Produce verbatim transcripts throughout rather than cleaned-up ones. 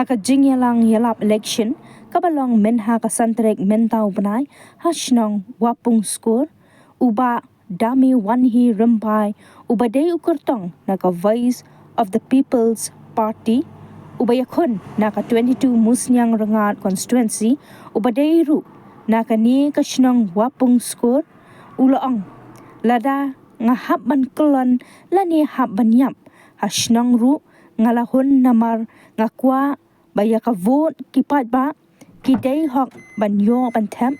ka jingïalang ïalap election kaba long mynha ka san tarik mynta u bnai ha shnong Wapung Skur, u Bah Dame Wanhi Rymbai, uba dei u kyrtong na ka Voice of the People's Party, uba ïakhun na ka twenty-two Musniang Rngad constituency, uba dei ruh na kane ka shnong Wapung Skur, u la ong: Lada nga hap ban kyllon lane hap ban ïap ha shnong ruh, nga la hun, namar nga kwah ba ïa ka vote ki paidbah ki dei hok ban ïoh ban thep.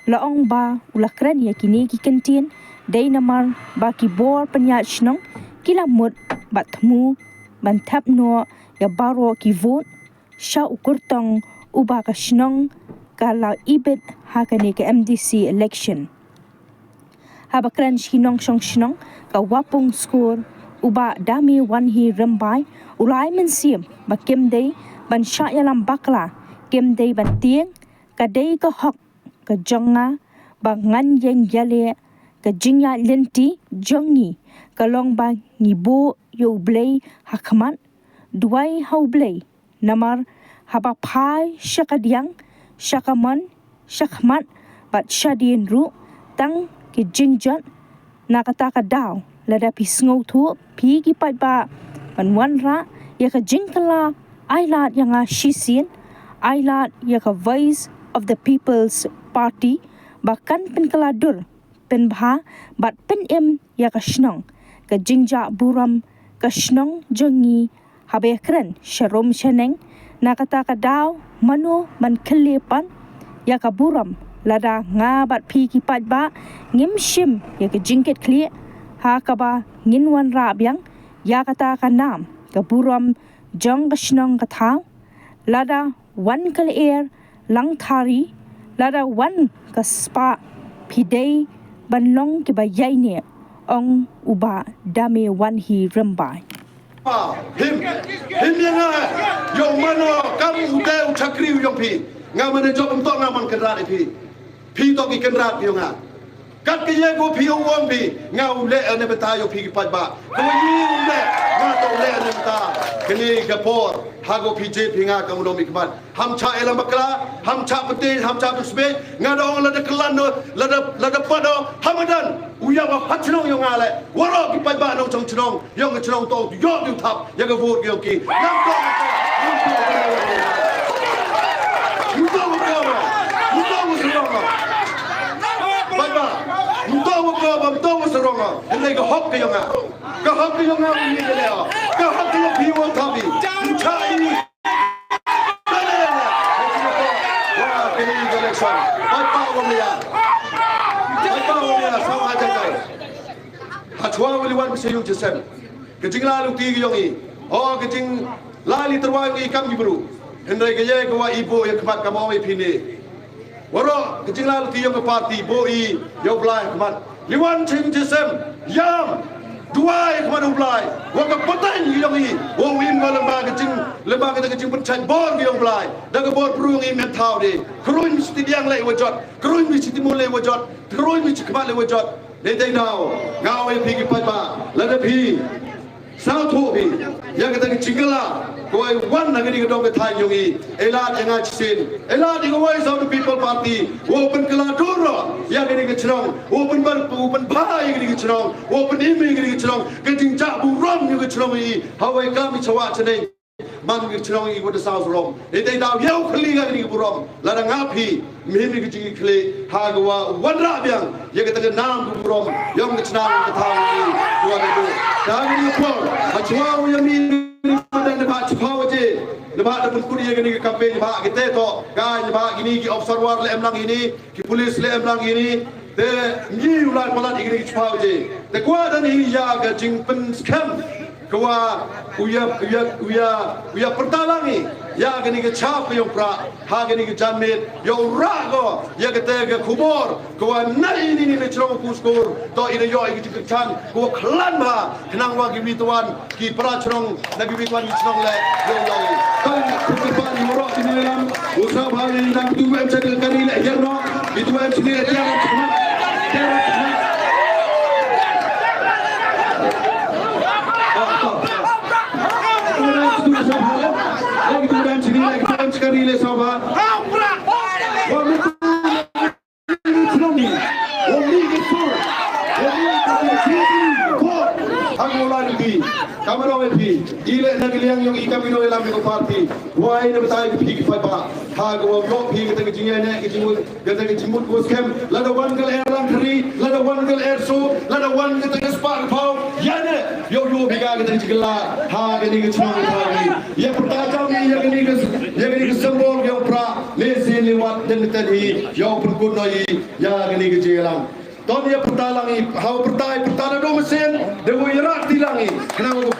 La ong ba u la kren ïa kine ki kyntien dei namar ba ki bor pynïaid shnong ki la mut bad thmu ban thep noh ïa baroh ki vote sha u kyrtong uba ka shnong ka la ibit ha kane ka M D C election. Haba kren sha ki nongshong shnong ka Wapung Skur, u Bah Dame Wanhi Rymbai u la ai mynsiem ba kim dei ban shah ïalam bakla, kim dei ban tieng, ka dei ka hok ka jong nga ba ngan ïeng ïaleh. Ka jingïaid lynti jong ngi ka long ba ngi buh ïa U Blei ha khmat, duwai ha U Blei, namar haba phai sha kadiang, sha kamon, sha khmat bad shadien ruh, tang ki jingjot. Na kata ka daw, lada phi sngewthuh, phi ki paidbah, ban wanrah ïa ka jingkylla, ai lad ïa nga shisien, ai lad ïa ka Voice of the People's Party ba kan pynkylla dur, pynbha bad pynim ïa ka shnong, ka jingjah burom ka shnong jong ngi. Haba ïakren sharum shaneng, na kata ka daw, mano ban kylli pat ïa ka burom? Lada nga bad phi ki paidbah ngim shim ïa ka jingkitkhlieh ha kaba ngin wanrah biang ïa kata ka nam ka burom jong ka shnong ka thaw, lada wan ka lyer lang thari, lada wan ka spah, phi dei ban long kiba ïaineh, ong u Bah Dame Wanhi Rymbai. Him, him ïa nga, ïa u mano kam u dei u chakri u jong phi. Nga mane jop, ym toh nga man kynrad ïa phi. Phi toh ki kynrad phi ïa nga. Kat ka ïa ko phi ong ong phi, nga u leh ne bynta ïa phi ki paidbah. Ko ïa u leh, nga toh u leh ne bynta. Kane ka por ha ko phi jied phi nga ka u long mi khmat. Ham cha ïalam bakla, ham cha pynthei, ham cha pynspei. Nga da ong lada klan no, lada, lada pat no, ha madan u ïa ba pat chnong ïa nga leh. Waroh ki paidbah nongshong shnong, ïong ka chnong to, ïoh di u thap ïa ka vote ïong ki. Ngam to, ngam to, ngam to. Ngam to, ngam to, ngam to. Paidbah, ngam to, ngam to, ngam to. Hynrei ka hok ka ïong nga. Ka hok ka ïong nga, ngi ka leh. Ka hok ka ïong phi, u thap phi. Ngam cha ini. Wa kini ka election. Paidbah wa mia. Paidbah wa mia, saw ha jaka. Hachwa wa liwan bsayung jesem. Ka jingla luti ki yong i. O ka jingla li terwa yong i kam ki bru. Hynrei ka ye ka wa i bo ya khmat ka mo i pine. Waroh ka jingla luti yong ka party bo i ya u Blai khmat. Liwan ching jesem yam duwai khmat u Blai. Wa ka pateng yong i wa win wa lamba ka jing lamba ka ka jing pynchai bor yong Blai. Da ka bor pru yong i men thaw de. Kruin mi siti diang le wa jot. Kruin mi siti mul le wa jot. Kruin mi chi khmat le wa jot. Dei dei nau, nga ong ïa phi ki paidbah, lada phi sngewthuh phi ïa kata ka jingkylla kawei wan na kane ka dong ka thaiñ yong i, ai lad ïa nga shisien, ai lad ïa ka Voice of the People Party, wow pynkylla dur ïa kane ka chnong, wow pynbha, wow pynbha ïa kane ka chnong, wow pynim ïa kane ka chnong, ka jingjah burom ïa ka chnong i, hawei kam i chawah chaneng. Man ngi chnong i wa da saw srom. Dei dei daw ïa u khlieh ka ni burom. Lada nga phi mhim ni ka jingkhlieh ha ka wa wanrah biang ïa kata ka nam ka burom yong ka chnong ka thaw ni. Wa da du ta ka ni por. Ha chwa u ya mi ni ba da ba chwa wa je. Ba da pun kuri ïa ka ni ka campaign ba ki te to. Ka ni ba ki ni ki officer war le em lang ini, ki police le em lang ini. Te ngi u lai palat i kini ki chipau je. Te kwah da ni ïa ka jingpynskhem ka wa u ïa, u ïa, u ïa, u ïa pyrta lang i ïa kini ki chap ka yong pra ha kini ki janmiet ïa u rah ko ïa kata ka khubor ka wa na ini ni na chnong Pung Skur to i na ïoh i ki jingpyrchan ka wa khlan ba. Khnang wa ki wi tuan ki para chnong na ki wi tuan ki chnong le yong yong. Kan ku ki pan moro ki ni lam u sa ba ni nang tu em sa ka ni le yer no. Ki tu em sini le tiang. Tiang. Ki tu em sini le Ile Sabha. Wa mtu Tsunami. Wa mtu Sur. Wa mtu Sur. Ko. Hango la ni. Kamano e phi. Ile na ki liang yong i kamano ila mi ko party. Wa ina batai phi ki fiber. Ha ko wa phi ka tang jingya ne ki jingmut. Kata ka jingmut ko skhem, lada wan ka lyer Langkhri, lada wan ka lyer Soo, lada wan kata ka spah ka phew, ïa ne, ïoh ïoh bha kata ka jingkylla ha kane ka chnong ka thaw. Ïa pyrta jam ïa kane ka, ïa kane ka symbol ka ïong pra, ne sien ne wat den ten hi, ïoh pynkut noh hi ïa kane ka jingïalang. Ton ïa pyrta lang hi, ha u pyrta, pyrta naduh mynsiem, dei u ïarap ti lang hi, khnang ka